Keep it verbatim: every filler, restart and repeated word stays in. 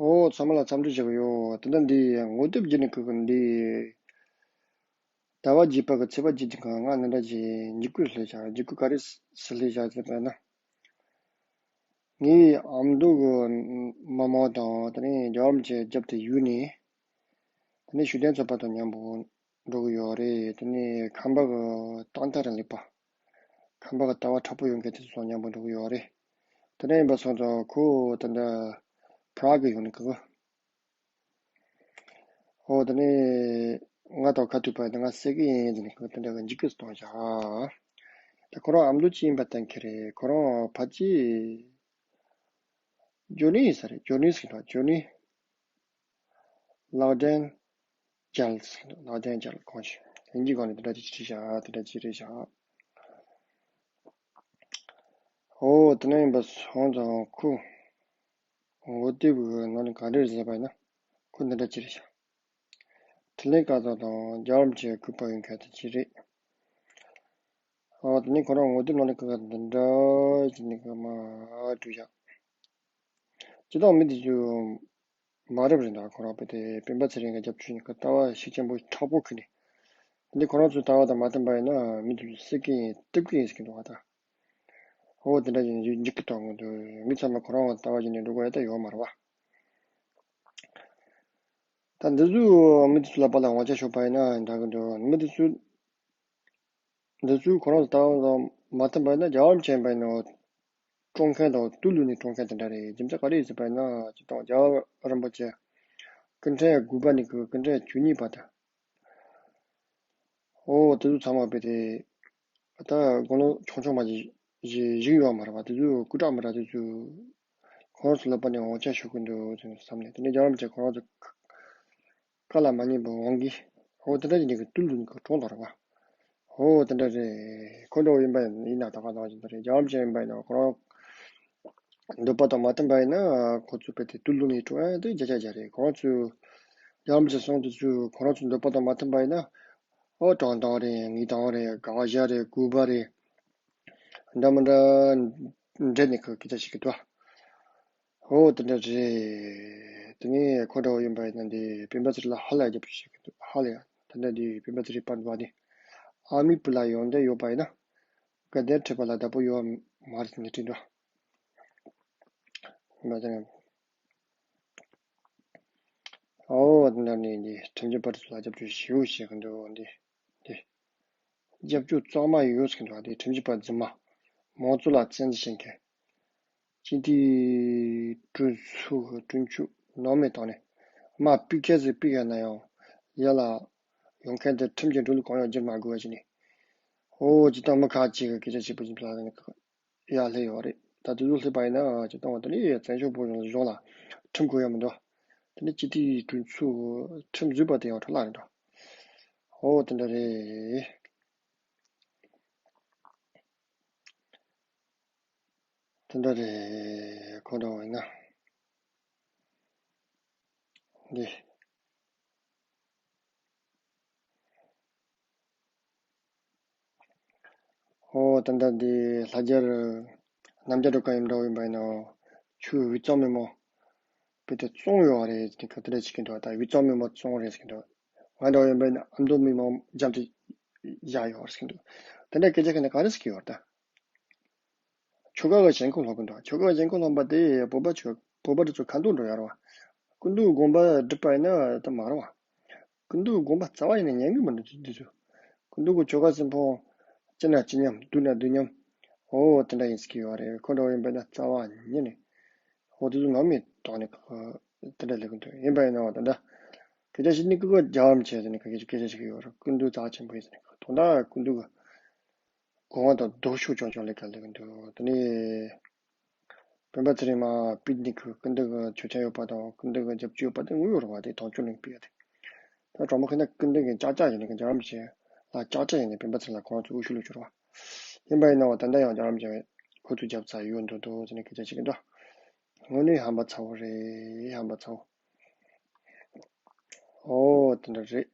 ཨོ། ཚང་མ་ལ་འཚམས་འདྲི་ཞུ་གི་ཡོད། དེ་འདྲ་འདི་ངོ་དེབ་བརྒྱུད་ནས་ཁུ་གི་འདི། ཟླ་བ་བརྒྱད་པ་གི་ཚེས་པ་བརྒྱད་ཀྱི་ང་ནི་འདྲ་ཅིག་འཇིགས་སྐུལ་སླེབས་བཞག་འཇིགས་སྐུལ་ག་རེ་སླེབས་བཞག་ཟེར་བ་ན། ངའི་ཨ་མདོ་གི་མི་མང་དང་དེ་ནས་རྒྱལ་བ་རིན་པོ་ཆེ་རྒྱབ་ཏུ་ཡུལ་ནས། དེ་ནས་ཞུ་ལྡན་ཚོགས་པ་དང་མཉམ་པོ་འགྲོ་གི་ཡོད་རེད། དེ་ནས་ཁམས་པ་གི་ཏན་ཏན་རིང་ལུགས་པ། ཁམས་པ་གི་ལྟ་བ་མཁྲེགས་པོ་ཡོད་མཁན་དེ་ཚོ་མཉམ་པོ་འགྲོ་གི་ཡོད་རེད། དེ་འདྲ་ཡིན་པ་སོང་ཙང་ཁོ་དེ་འདྲ་པྲག་གི་ཡོང་ནི་གི། ཨོ་དེ་ནས་ང་དང་ཁ་ཐུག་པ་དེ་ང་སེ་གི་ཡིན་དེ་ནས་ཁོ་དེ་འདྲ་གི་འཇིགས་སྐུལ་གཏོང་བཞག་ད་ཁོ་རང་ཨ་མདོ་ཅི་ཡིན་པ་གཏན་འཁེལ་རེད། ཁོ་རང་ཕ་གི་ཇོ་ནི་ཡིན་ས་རེད། ཇོ་ནི་ཟེར་གི་འདུག་ཇོ་ནི། ལག་ལྡན་རྒྱལ་ཟེར་གི་འདུག་ལག་ལྡན་རྒྱལ་གང་ཞིག་དབྱིན་ཇིའི་སྒང་ནས་དེ་འདྲ་ཅིག་བྲིས་བཞག་དེ་འདྲ་ཅིག་རེད་བཞག་ཨོ་དེ་འདྲ་ཡིན་པ་སོང་ཙང་ཁོ་ངོ་དེབ་ཀྱི་ནང་ནས་ག་འདྲ་རེད་ཟེར་བ་ཡིན་ན་ཁོ་འདི་འདྲ་ཅིག་རེད་བཞག་འཕྲིན་ལས་ཀ་ཚོགས་དང་རྒྱལ་བ་རིན་པོ་ཆེའི་སྐུ་པར་ཡིན་མཁན་དེ་ཅིག་རེད། ཨོ་དེ་ནས་ཁོ་རང་ངོ་དེབ་ནང་ནས་ག་འདི་འདྲ་ཅིག་ནས་ག་མ་བྲིས་བཞག་སྤྱིར་བཏང་མི་དེ་ཚོ་མ་རབས་རེད་འདུག་ཁོ་རང་དཔེ་དེ་སྤེན་པ་ཚེ་རིང་གི་རྒྱབ་སྐྱོར་ནི་ཀ་ལྟ་བ་ཤུགས་ཆེན་པོ་མཁྲེགས་པོ་ཁུར་ནས། འདི་ཁོ་རང་ཚོའི་ལྟ་བ་དང་མ་མཐུན་པ་ཡིན་ན་མི་དེ་ཚོ་སྲིད་ཀྱི་ཡིན་སྟོབས་ཀྱི་ཡིན་ཟེར་གྱི་འདུག་བ་ད། ཨོ་དེ་འདྲ་ཡིན་འཇིགས་སྐུལ་གཏོང་གི་འདུག་མི་ཚང་མ་ཁོ་རང་ལྟ་བ་བཞིན་ནས་འགྲོ་དགོས་ཡ་ད་ཡོད་མ་རེད་བ། ད་འདི་ཚོ་མི་དེ་ཚོ་ལ་པ་ལ་ངོ་ཆ་ཤོར་པ་ཡིན་ན་འདྲ་གི་འདུག་མི་དེ་ཚོ། འདི་ཚོས་ཁོ་རང་ལ་ལྟ་བ་དང་མ་མཐུན་པ་ཡིན་ན་རྒྱལ་བ་རིན་པོ་ཆེ་ཡིན་པ་ཡིན་ན་བཀྲོངས་མཁན་དང་དུག་བླུགས་ནས་བཀྲོངས་མཁན་དེ་འདྲ་རེད། རྒྱུ་མཚན་ག་རེ་ཡིན་ཟེར་བ་ཡིན་ན་སྤྱིར་བཏང་རྒྱལ་བ་རིན་པོ་ཆེ་སྐུ་ཕྲེང་དགུ་པ་ནས་ཀྱི་སྐུ་ཕྲེང་བཅུ་གཉིས་པ་དང་། ཨོ་དེ་ཚོ་ཚང་མ་དཔེ་དེ་ད་དགུང་ལོ་ཆུང་ཆུང་མ་ཞིག་བཞུགས་ཡོད་མ་རེད་བ། དེ་ཚོ་སྐུ་དྲག་མི་དྲག་དེ་ཚོ་ཁོ་རང་ཚོ་ལ་པ་ནས་ངོ་ཆ་ཤོར་གི་འདུག་བསམ་ནས། དེ་ནས་རྒྱལ་བ་རིན་པོ་ཆེ་ཁོ་རང་ཚོ་བཀའ་ལ་མ་ཉན་པའི་དབང་གིས། ཨོ་དེ་འདྲ་ཡིན་གྱི་དུག་བླུགས་ནས་བཀྲོངས་དང་རེད་བ། ཨོ་དེ་འདྲ་རེད། ཁོ་འདྲ་བོ་ཡིན་པ་ཡིན་ན་ད་ག་ནང་བཞིན་དུ་རེད། རྒྱལ་བ་རིན་པོ་ཆེ་ཡིན་པ་ཡིན་ན་ཁོ་རང་འདོད་པ་དང་མ་མཐུན་པ་ཡིན་ན་ཁོ་ཚོས་དཔེ་དེ་དུག་བླུགས་ནས་བཀྲོངས་ཡ་དེ་བརྒྱ་ཆ་བརྒྱ་རེད། ཁོ་རང་ཚོས་རྒྱལ་བ་རིན་པོ་ཆེ་གསུང་དེ་ཚོས་ཁོ་རང་ཚོའི་འདོད་པ་དང་མ་མཐུན་པ་ཡིན་ན་ཨོ་བཀྲོངས་དང་རེད། ངུས་དང་རེད། དགག་བྱ་རེད། གུས་པ་རེད། འདྲ་མི་འདྲ་འདྲེས་ནས་ཁོ་སྐད་ཆ་བཤད་ཀྱི་འདུག་ཨོ་དེ་འདྲ་རེད། དེ་ནས་ཁོ་འདྲ་བོ་ཡིན་པ་ཡིན་ན་འདི་སྤེན་པ་ཚེ་རིང་ལ་ཧ་ལས་རྒྱབ་སྐྱོར་བྱེད་ཀྱི་འདུག་ཧ་ལས་ཡ། ད་ལྟ་འདི་སྤེན་པ་ཚེ་རིང་པར་འདུག་བ་ནི། ཨ་མའི་བུ་ལ་ཡོན་ཏན་ཡོད་པ་ཡིན་ན། དགའ་ལྡན་ཁྲི་པ་ལ་བདག་པོ་ཡོད་མ་རེད་ཟེར་ནས་བྲིས་འདུག་ཡིན་པ་དེ་ནས། ཨོ་དེ་འདྲ་ནས་འདི་ཁྲིམས་ཀྱི་པར་ཚོ་ལ་རྒྱབ་སྐྱོར་ཞེ་པོ་བྱེད་ཀྱི་འདུག་འདི། འདི། རྒྱབ་སྐྱོར་གཙང་མ་ཡོད་ཟེར་གྱི་འདུག་དེ་ཁྲིམས་ཀྱི་པར་རྫུན་མ། མང་གཙོ་ལ་བཙན་འཛུལ་བྱེད་མཁན། སྤྱི་འཐུས་གྲོས་ཚོགས་དྲུང་ཆོས་ནང་མི་དང་ནི། དམའ་སྤུས་ཁས་ཟིག་སྤུས་ཡོད་ན་ཡང་། ཡར་ལ་ཡོང་མཁན་དེ་ཁྲིམས་ཀྱི་འགྲོ་ལུགས་གང་ཡང་བསྒྱུར་མ་དགོས་པ་བྱས་ནས། ཨོ་སྤྱིར་བཏང་མི་ཁག་ཅིག་གི་སྐད་ཆ་བཤད་པ་ཅིག་ལ་ནི། ཡར་སླེབས་ཡོད་རེད། ད་དུང་སླེབས་པ་ཡིན་ན་སྤྱིར་བཏང་བ་དེ་ནི་བཙན་བྱོལ་བོད་གཞུང་ལ་ཁྲིམས་དགོས་ཡ་མི་འདུག་དེ་ནི་སྤྱི་འཐུས་གྲོས་ཚོགས་ཁྲིམས་བཟོས་པ་དེ་ཡང་འཕྲོ་བརླག་རེད་འདུག་ཨོ་དེ་འདྲ་རེད། དེ་འདྲ་རེད། ཁོ་འདྲ་བ་ཡིན་ན། འདི། ཨོ་ད་ལྟ་འདི་ལྷ་རྒྱལ་རྣམ་རྒྱལ་སྒྲོལ་དཀར་ཡིན་འདྲ་བོ་ཡིན་པ་ཡིན་ན། ཁྱོད་དབུས་གཙང་མི་མང་དཔེ་དེ་བཙོང་ཡོད་རེད་ཟེར་གི་དེ་འདྲ་བྱེད་ཀྱི་འདུག་ད་དབུས་གཙང་མི་མང་བཙོང་རེད་ཟེར་གི་འདུག་ང་འདྲ་བོ་ཡིན་པ་ཡིན་ན་ཨ་མདོ་མི་མང་རྒྱབ་ཏུ་བཞག་ཡོད་རེད་ཟེར་གི་འདུག་དེ་འདྲ་སྐད་ཆ་ག་ནས་ག་རེ་ཟེར་གི་ཡོད་ད། ཆོལ་ཁ་གི་ཞེན་ཁོག་ལྷོག་གི་འདུག་ཆོལ་ཁ་གི་ཞེན་ཁོག་ལྷོག་པ་དེ་བོད་པ་ཆོལ་བོད་པ་དེ་ཚོ་ཁ་འདོན་འགྲོ་ཡ་རེད་བ། སྐུ་མདུན་དགོངས་པ་སྒྲུབ་པ་ཡིན་ན་ད་མ་རེད་བ། སྐུ་མདུན་དགོངས་པ་རྩ་བ་ཡིན་ན་ཉན་གི་མི་འདུག་འདི་ཚོ། སྐུ་མདུན་གི་ཆོལ་ཁ་སྲིད་ཕུང་། སྐྱིད་ན་སྐྱིད་མཉམ་སྡུག་ན་སྡུག་མཉམ། ཨོ་དེ་འདྲ་ཡིན་ཟེར་གི་ཡོད་རེད། ཁོ་འདྲ་བོ་ཡིན་པ་ཡིན་ན་རྩ་བ་ཉན་ནས། ཨོ་དེ་ཚོ་ནང་མི་དོགས་ནས་དེ་འདྲ་ལས་གི་འདུག་ཡིན་པ་ཡིན་ན་འོ་ད་འདྲ། སྐད་ཆ་བཤད་ནི་ཀི་ཀོ་རྒྱལ་བ་རིན་པོ་ཆེ་ཟེར་ནས་སྐད་ཆ་སྐད་ཆ་བཤད་གི་ཡོད་རེད། སྐུ་མདུན་རྩ་ཆེན་པོ་ཡིན་ཟེར་ནས་དོན་དག་སྐུ་མདུན་གི་དགོངས་པ་དང་ལྡོག་ཕྱོགས་རྐྱང་རྐྱང་ལས་ཀ་ལས་ཀྱི་འདུག་དེ་ནས་སྤེན་པ་ཚེ་རིང་མ་པིག་ནིག་གི་སྐུ་མདུན་གྱི་མཆོད་ཆང་ཡོད་པ་དང་སྐུ་མདུན་གྱི་རྒྱབ་སྐྱོར་ཡོད་པ་དེ་དངོས་ཡོད་རེད་བ། དེ་དོན་གཅོད་ལས་པིག་ཡ་དེ། ད་གྲོགས་མོ་ཁྱེད་ན་སྐུ་མདུན་གྱི་ཅག་ཅག་ཡིན་ནི་གི་རྒྱལ་བ་རིན་པོ་ཆེ་ལ་ཅག་ཅག་ཡིན་ནི་སྤེན་པ་ཚེ་རིང་ལ་ཁོང་ཚོ་དབུ་ཤུགས་ལ་གྱུར་བ། ཡིན་པ་ཡིན་ནའང་ད་ལྟ་ཡང་རྒྱལ་བ་རིན་པོ་ཆེ་ཁོ་ཚོའི་རྒྱབ་རྩ་ཡོད་འདུག་འདུག་ཟེར་ནས་སྐད་ཆ་བཤད་ཀྱི་འདུག་དངོས་གནས་ཧམ་པ་ཚ་བོ་རེད། ཧམ་པ་ཚ་བོ། ཨོ་དེ་འདྲ་རེད།